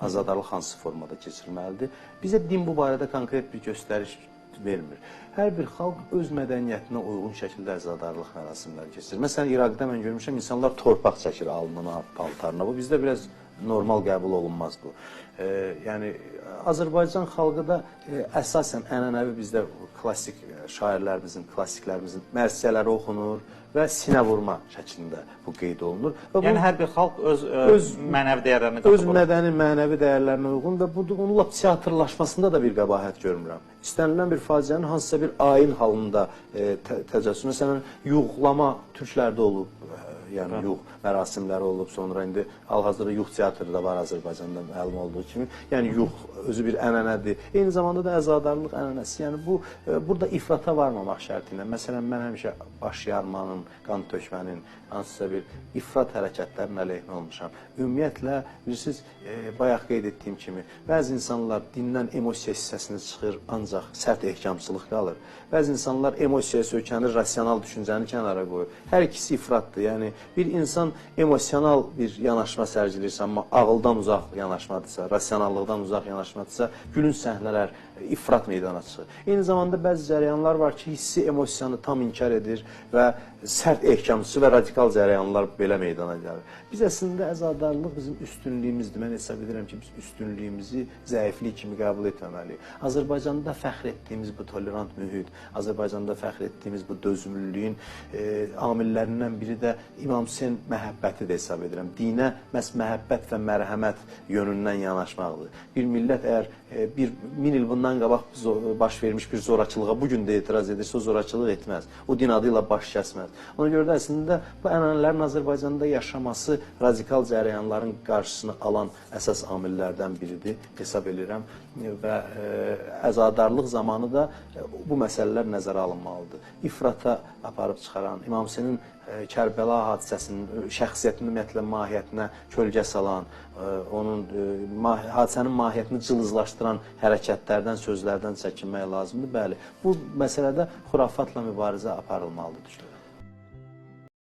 Əzadarlıq hansı formada keçirilməlidir? Bizə din bu barədə konkret bir göstəriş vermir. Hər bir xalq öz mədəniyyətinə uyğun şəkildə əzadarlıq mərasimləri keçirir. Məsələn, İraqda mən görmüşəm, insanlar torpaq çəkir alnına, paltarına. Bu bizdə biraz normal qəbul olunmaz bu. Yəni Azərbaycan xalqı da əsasən ənənəvi bizdə klassik şairlərimizin, klassiklərimizin mərsiyələri oxunur və sinə vurma şəklində bu qeyd olunur. Və yəni hər bir xalq öz mənəvi dəyərlərinə qatılır. Öz mədəni, mənəvi dəyərlərinə uyğun və bu onun lap teatrlaşmasında da bir qəbahət görmürəm. İstənilən bir faciənin hansısa bir ayin halında təcəssümü, məsələn, yuğlama türklərdə olub, yəni yuğ mərasimləri olub, sonra indi hal-hazırda yuğ teatrı da var Azərbaycanda məlum olduğu kimi. Yəni yuğ özü bir ənənədir. Eyni zamanda da əzadarlıq ənənəsi. Yəni bu burada ifrata varmamaq şərti ilə. Məsələn, mən həmişə baş yarmanın, qan tökmənin, hansısa bir ifrat hərəkətlərinin əleyhinə olmuşam. Ümumiyyətlə, bilirsiniz, bayaq qeyd etdiyim kimi, bəzi insanlar dindən emosiya hissəsini çıxır, ancaq sərt ehkamçılıq qalır. Bəzi insanlar emosiyaya söykənir, rasional düşüncəni kənara qoyur. Hər ikisi ifratdır. Yəni bir insan emosional bir yanaşma sərgiləyirsə, amma ağıldan uzaq yanaşmadırsa, rasionallıqdan uzaq yanaşmadırsa, gülünc səhnələr, ifrat meydana çıxır. Eyni zamanda bəzi cərəyanlar var ki, hissi emosiyanı tam inkar edir və sərt ehkamçı və radikal cərəyanlar belə meydana gəlir. Biz əslində əzadarlıq bizim üstünlüyümüzdür. Mən hesab edirəm ki, biz üstünlüyümüzü zəiflik kimi qəbul etməməliyik. Azərbaycanda fəxr etdiyimiz bu tolerant mühit, Azərbaycanda fəxr etdiyimiz bu dözümlülüyün amillərindən biri də İmam Hüseyn məhəbbəti də hesab edirəm. Dinə məhz məhəbbət və mərhəmət yönündən yanaşmaqdır. Bir millət əgər bir min il bundan qabaq baş vermiş bir zorakılığa bu gün də etiraz edirsə, o zorakılıq etməz. O din adı ilə baş kəsməz. Ona görə də əslində bu ənənələrin Azərbaycanda yaşaması radikal cərəyanların qarşısını alan əsas amillərdən biridir, hesab edirəm. Və əzadarlıq zamanı da bu məsələlər nəzərə alınmalıdır. İfrata aparıb çıxaran, İmam Hüseynin Kərbəla hadisəsinin şəxsiyyətinin ümumiyyətlə mahiyyətinə kölgə salan, onun hadisənin mahiyyətini cılızlaşdıran hərəkətlərdən, sözlərdən çəkinmək lazımdır. Bəli, bu məsələdə xurafatla mübarizə aparılmalıdır düşünürəm.